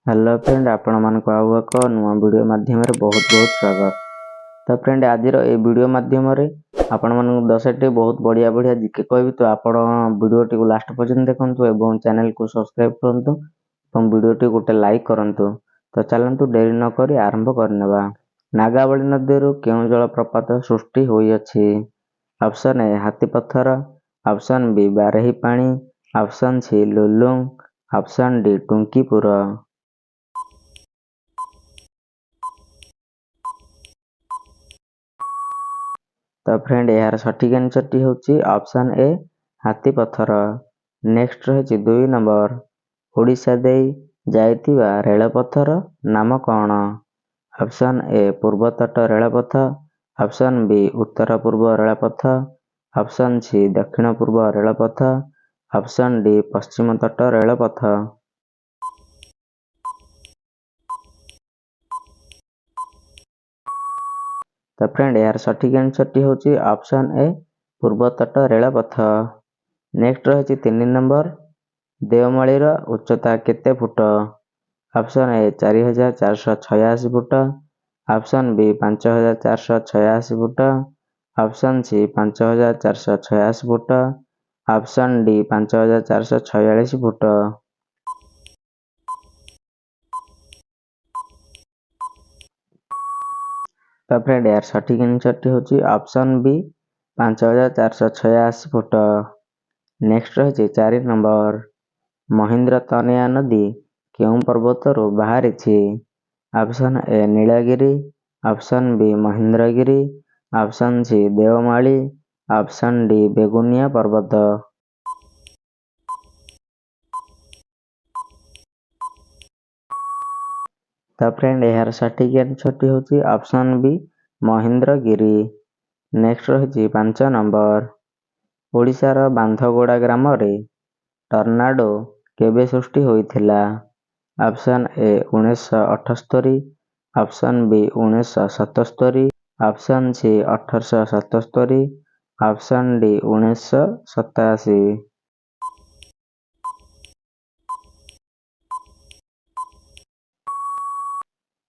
Hello friend, ଆପଣମାନଙ୍କୁ ଆଉ ଏକ ନୂଆ ଭିଡ଼ିଓ ମାଧ୍ୟମରେ ବହୁତ ବହୁତ ସ୍ୱାଗତ। ତ ଫ୍ରେଣ୍ଡ, ଆଜିର ଏଇ ଭିଡ଼ିଓ ମାଧ୍ୟମରେ ଆପଣମାନଙ୍କୁ 10ଟି ବହୁତ ବଢ଼ିଆ ବଢ଼ିଆ ଜିକେ କହିବି। ତ ଆପଣ ଭିଡ଼ିଓଟିକୁ ଲାଷ୍ଟ ପର୍ଯ୍ୟନ୍ତ ଦେଖନ୍ତୁ ଏବଂ ଚ୍ୟାନେଲକୁ ସବସ୍କ୍ରାଇବ୍ କରନ୍ତୁ ଏବଂ ଭିଡ଼ିଓଟି ଗୋଟେ ଲାଇକ୍ କରନ୍ତୁ। ତ ଚାଲନ୍ତୁ, ଡେରି ନକରି ଆରମ୍ଭ କରିନେବା। ନାଗାବଳୀ ନଦୀରୁ କେଉଁ ଜଳପ୍ରପାତ ସୃଷ୍ଟି ହୋଇଅଛି? Option A Hatipathar, option B Barehipani, option C Lulung, option D Tunkipur. ତ ଫ୍ରେଣ୍ଡ, ଏହାର ସଠିକ୍ ଆନ୍ସରଟି ହେଉଛି ଅପସନ୍ ଏ ହାତୀପଥର। ନେକ୍ସଟ ରହିଛି 2 ନମ୍ବର, ଓଡ଼ିଶା ଦେଇ ଯାଇଥିବା ରେଳପଥର ନାମ କ'ଣ? ଅପସନ୍ ଏ ପୂର୍ବତଟ ରେଳପଥ, ଅପସନ୍ ବି ଉତ୍ତର ପୂର୍ବ ରେଳପଥ, ଅପସନ୍ ସି ଦକ୍ଷିଣ ପୂର୍ବ ରେଳପଥ, ଅପସନ୍ ଡି ପଶ୍ଚିମ ତଟ ରେଳପଥ। ତ ଫ୍ରେଣ୍ଡ, ଏହାର ସଠିକ୍ ଆନ୍ସରଟି ହେଉଛି ଅପସନ୍ ଏ ପୂର୍ବତଟ ରେଳପଥ। ନେକ୍ସଟ ରହିଛି 3 ନମ୍ବର, ଦେଓମାଳିର ଉଚ୍ଚତା କେତେ foot? Option A 4486 foot, option B 5486 foot, option C 5486 foot, option D 5446 foot. ତ ଫ୍ରେଣ୍ଡ, ଏହାର ସଠିକ୍ ଆନ୍ସରଟି ହେଉଛି ଅପସନ୍ ବି 5486 ଫୁଟ। ନେକ୍ସଟ ରହିଛି 4 ନମ୍ବର, ମହେନ୍ଦ୍ର ତନୟା ନଦୀ କେଉଁ ପର୍ବତରୁ ବାହାରିଛି? Option A Nilgiri, option B Mahendragiri, option C Deomali, option D Begunia ପର୍ବତ। ତ ଫ୍ରେଣ୍ଡ, ଏହାର ସଠିକ୍ ଆନ୍ସରଟି ହେଉଛି ଅପସନ୍ ବି ମହେନ୍ଦ୍ରଗିରି। ନେକ୍ସଟ ରହିଛି 5 ନମ୍ବର, ଓଡ଼ିଶାର ବାନ୍ଧଗୋଡ଼ା ଗ୍ରାମରେ ଟର୍ନାଡୋ କେବେ ସୃଷ୍ଟି ହୋଇଥିଲା? Option A 1978, option B 1977, option C 1877, option D 1987।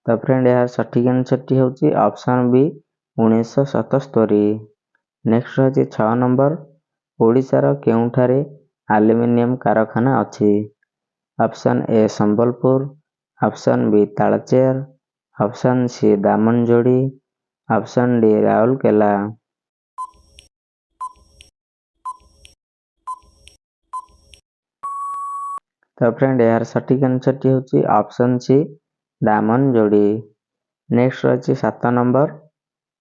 ତ ଫ୍ରେଣ୍ଡ, ଏହାର ସଠିକ୍ ଆନ୍ସରଟି ହେଉଛି ଅପସନ୍ ବି 1977। ନେକ୍ସଟ ରହିଛି 6 ନମ୍ବର, ଓଡ଼ିଶାର କେଉଁଠାରେ ଆଲୁମିନିୟମ କାରଖାନା ଅଛି? Option A Sambalpur, option B Talcher, option C Damanjodi, option D Rourkela. ତ ଫ୍ରେଣ୍ଡ, ଏହାର ସଠିକ୍ ଆନ୍ସରଟି ହେଉଛି ଅପସନ୍ ସି ଦାମନଯୋଡ଼ି। ନେକ୍ସଟ ରହିଛି 7 ନମ୍ବର,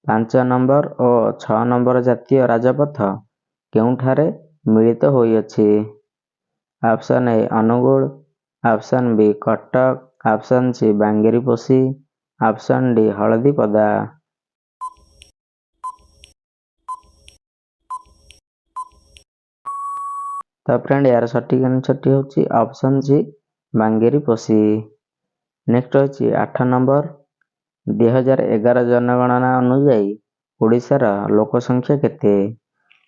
5 ନମ୍ବର ଓ 6 ନମ୍ବର ଜାତୀୟ ରାଜପଥ କେଉଁଠାରେ ମିଳିତ ହୋଇଅଛି? Option A Angul, option B Cuttack, option C Bangiriposi, option D Haldipada. ତ ଫ୍ରେଣ୍ଡ, ଏହାର ସଠିକ୍ ଆନ୍ସରଟି ହେଉଛି ଅପସନ୍ ସି ବାଙ୍ଗିରିପୋଷି। ନେକ୍ସଟ ରହିଛି 8 ନମ୍ବର, 2011 ଜନଗଣନା ଅନୁଯାୟୀ ଓଡ଼ିଶାର ଲୋକସଂଖ୍ୟା କେତେ?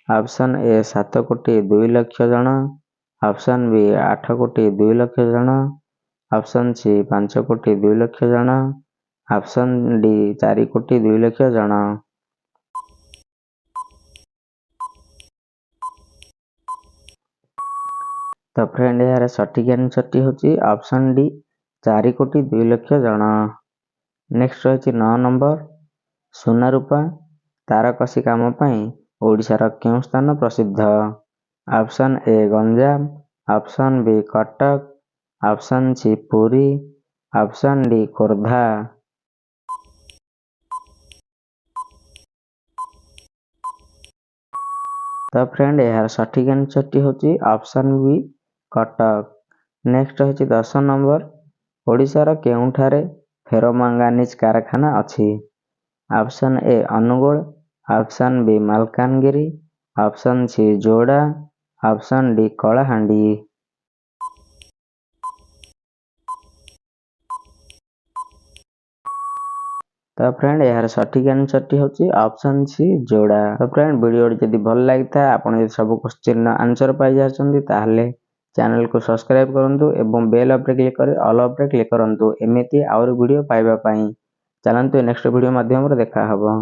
ଅପସନ୍ ଏ 7 କୋଟି 2 ଲକ୍ଷ ଜଣ, ଅପସନ୍ ବି 8 କୋଟି 2 ଲକ୍ଷ ଜଣ, ଅପସନ୍ ସି 5 କୋଟି 2 ଲକ୍ଷ ଜଣ, ଅପସନ୍ ଡି 4 କୋଟି 2 ଲକ୍ଷ ଜଣ। ତ ଫ୍ରେଣ୍ଡ, ଏହାର ସଠିକ୍ ଆନ୍ସରଟି ହେଉଛି ଅପସନ୍ ଡି 4 କୋଟି 2 ଲକ୍ଷ ଜଣ। ନେକ୍ସଟ ରହିଛି 9 ନମ୍ବର, ସୁନା ରୂପା ତାରକସି କାମ ପାଇଁ ଓଡ଼ିଶାର କେଉଁ ସ୍ଥାନ ପ୍ରସିଦ୍ଧ? Option A Ganjam, option B Cuttack, option C Puri, option D Khordha. ତ ଫ୍ରେଣ୍ଡ, ଏହାର ସଠିକ୍ ଆନ୍ସରଟି ହେଉଛି ଅପସନ୍ ବି କଟକ। ନେକ୍ସଟ ରହିଛି 10 ନମ୍ବର, ଓଡ଼ିଶାର କେଉଁଠାରେ ଫେରୋମାଙ୍ଗାନିଜ କାରଖାନା ଅଛି? Option A Angul, option B Malkangiri, option C Joda, option D Kalahandi. ତ ଫ୍ରେଣ୍ଡ, ଏହାର ସଠିକ୍ ଆନ୍ସରଟି ହେଉଛି ଅପସନ୍ ସି ଯୋଡ଼ା। ତ ଫ୍ରେଣ୍ଡ, ଭିଡ଼ିଓଟି ଯଦି ଭଲ ଲାଗିଥାଏ, ଆପଣ ଯଦି ସବୁ କୋଶ୍ଚିନ୍ର ଆନ୍ସର ପାଇଯାଉଛନ୍ତି, ତାହେଲେ ଚ୍ୟାନେଲକୁ ସବସ୍କ୍ରାଇବ୍ କରନ୍ତୁ ଏବଂ ବେଲ୍ ଉପରେ କ୍ଲିକ୍ କରି ଅଲ୍ ଉପରେ କ୍ଲିକ୍ କରନ୍ତୁ, ଏମିତି ଆହୁରି ଭିଡ଼ିଓ ପାଇବା ପାଇଁ। ଚାଲନ୍ତୁ, ନେକ୍ସଟ ଭିଡ଼ିଓ ମାଧ୍ୟମରେ ଦେଖା ହେବ।